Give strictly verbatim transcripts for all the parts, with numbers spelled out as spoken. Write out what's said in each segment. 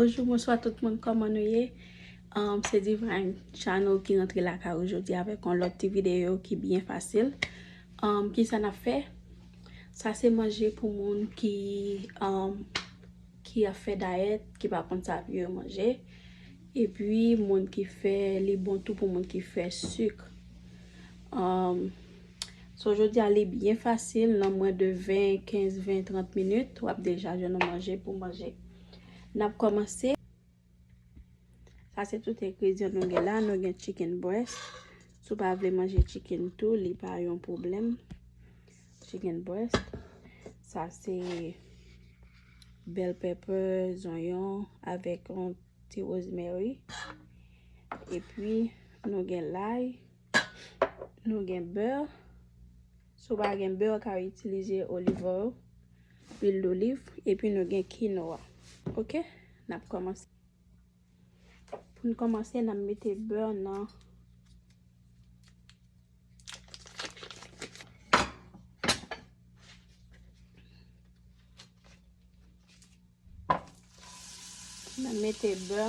Bonjou, bonswa tout moun, kòman nou ye? Um, se Divine Channel ki rantre lakay ou jodi avèk yon lòt ti videyo ki byen fasil. Um, kisa n ap fè? Sa se manje pou moun ki, um, ki ap fè dayèt, ki pa konn sa pou yo manje. Epi moun ki fè, li bon tou pou moun ki fè sik. Um, so, jodi a, li byen fasil, nan mwens de ven, kenz, ven, trant minit, w ap deja jwenn yon manje pou manje. N ap kòmanse. Sa se tout engredyan nou gen la. Nou gen chicken breast. Si w pa vle manje chicken tou, li pa yon pwoblèm. Chicken breast. Sa se bell pepper, zonyon, avèk yon ti rosemary. Epi, nou gen lay, nou gen bè. Si w pa gen bè, w ka itilize olive oil, lwil doliv, epi nou gen kinoa. Oke, n ap kòmanse. Pou n kòmanse, n ap mete bè nan Mwen mete bè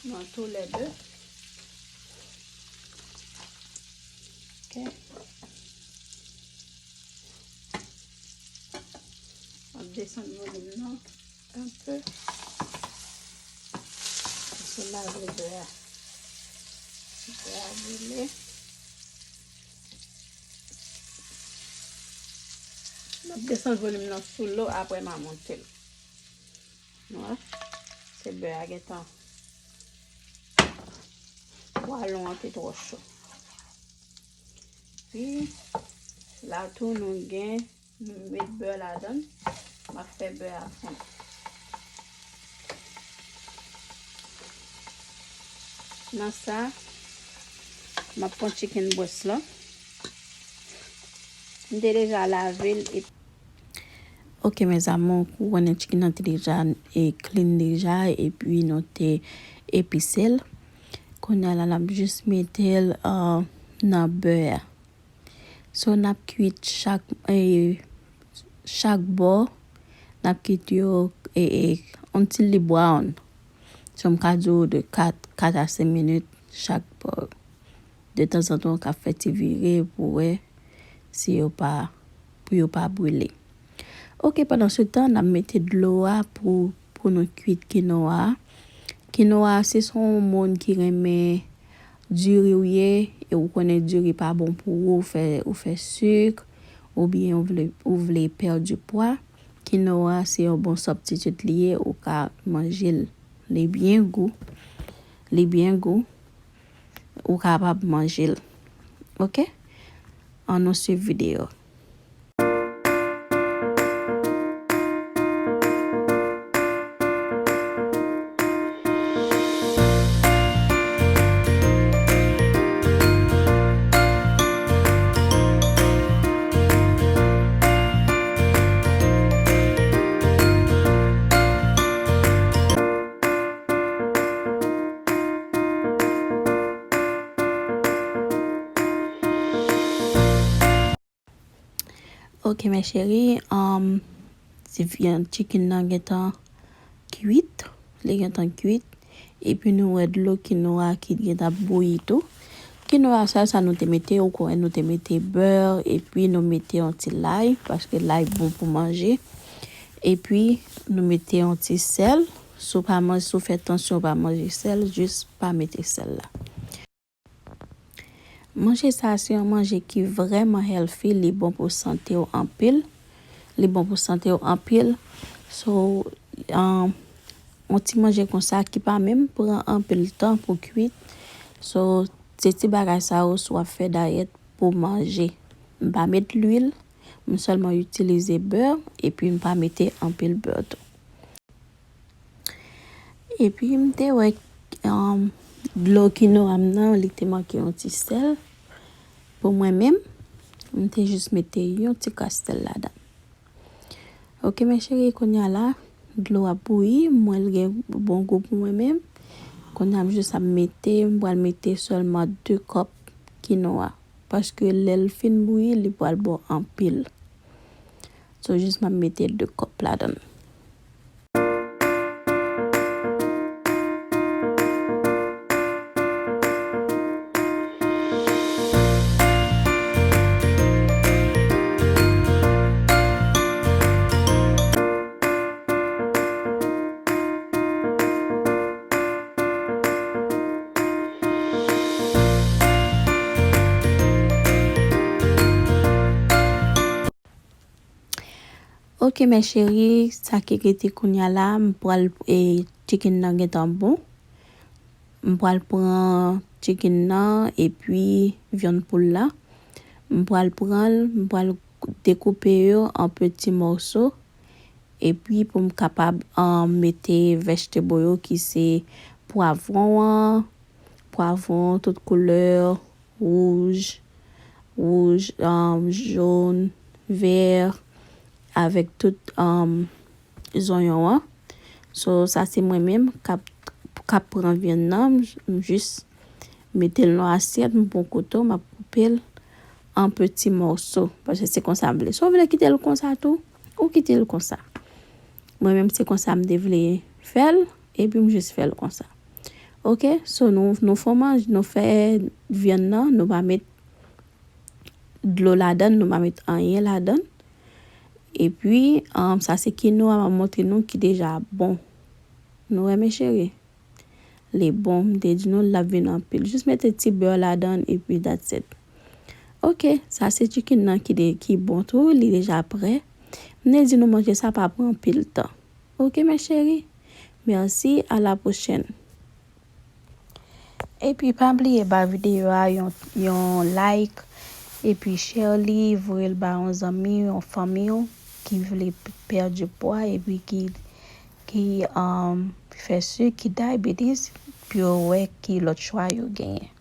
nan toulède. Ok. Mwen desann volim nan enpe. Soulaje bè a. Bè a brile. M ap desann volim nan sou lo, apre m a monte l. Nou wè, se bè a gentan. Pwalon an te twò cho. Pi, la tou nou gen, nou met bè ladan. M ap fè bè a fonn. Nan sa, m ap pran chicken breast la. M te deja lave l epi Ok, mes amours, ou konnen chicken nan te deja e clean deja, epi nou te epise l. Kounye a la, n ap jis mete l, uh, nan bè a. So, n ap kwit chak, eh, chak bò, n ap kwit yo, eh, eh, yon ti li brown. So, m ka di w de kat, kat a senk minit chak bò. De tanzantan, w ka fè ti vire pou wè si yo pa, pou yo pa brile. Ok, pandan se tan, n ap mete dlo a pou, pou nou kwit kinoa a. Kinoa a, si se yon moun ki renmen diri w ye, e ou konnen diri pa bon pou ou, ou fè, ou fè sik, oubyen ou vle, ou vle pèdi pwa, kinoa a se yon bon substitute li ye, ou ka manje l. Li byen gou. Li byen gou. Ou kapab manje l. Ok? Ann nou swiv videyo. Ok, mes chéries, um, ti vyann chicken nan gentan kwit, li gentan kwit. Epi nou wè dlo kinoa ki gentan bouyi tou. Kinoa sa, sa nou te mete, ou konnen nou te mete bè, epi nou mete yon ti lay, paske lay bon pou manje. Epi nou mete yon ti sèl. Si w pa manje, si w fè tansyon, w pa manje sèl, jis pa mete sèl la. Manje sa a se yon manje ki vrèman healthy, li bon pou sante w anpil. Li bon pou sante w anpil. So, um, yon ti manje konsa ki pa menm pran anpil tan pou kwit. So, se ti bagay sa yo si w ap fè dayèt pou manje. M pa met lwil, m sèlman itilize bè, epi m pa mete anpil bè tou. Epi m te wè, um, dlo kinoa m nan, li te manke yon ti sèl. Pou mwen menm, m te jis mete yon ti kras sèl ladan. Ok, mes chéries, kounye a la, dlo ap bouyi, m wè l gen bon gou pou mwen menm. Kounye a m jis ap mete, m pral mete sèlman de kòp kinoa. Paske lè l fin bouyi, li pral bon anpil. So, jis m ap mete de kòp ladan l. Ok, mes chéris, sa ki rete kounye a la, m pral, e, chicken nan gentan bon. M pral pran chicken nan epi vyann poul la. M pral pran l, m pral dekoupe yo an peti mòso. Epi pou m kapab, um, mete vegetable yo ki se pwavwon an, pwavwon tout koulè, wouj, wouj, um, jòn, vè, avèk tout, um, zonyon an. So, sa se mwen menm k ap, k ap pran vyann nan, m, m jis mete l nan asyèt, m pran kouto, m ap koupe l an peti mòso, paske se konsa m vle. Si w vle kite l konsa tou, ou kite l konsa. Mwen menm se konsa m te vle fè l, epi m jis fè l konsa. Ok, so nou, nou fè manj, nou fè vyann nan, nou pa met dlo ladann, nou pa met anyen ladann. Epi, um, sa se kinoa m ap montre nou ki deja bon. Nou wè, mes chéris? Li bon, m te di nou l ap vin anpil. Jis mete ti bè ladann epi that's it. Ok, sa se chicken nan ki, de, ki bon tou, li deja prè. M te di nou manje sa pa pran anpil tan. Ok, mes chéris? Merci, à la prochaine. Epi pa bliye ba videyo a yon, yon like, epi share li, voye l ba yon zanmi, yon fanmi w ki vle p-, pèdi pwa, epi ki, ki, um, fè sik, ki diabetes, pou yo wè ki lòt chwa yo genyen.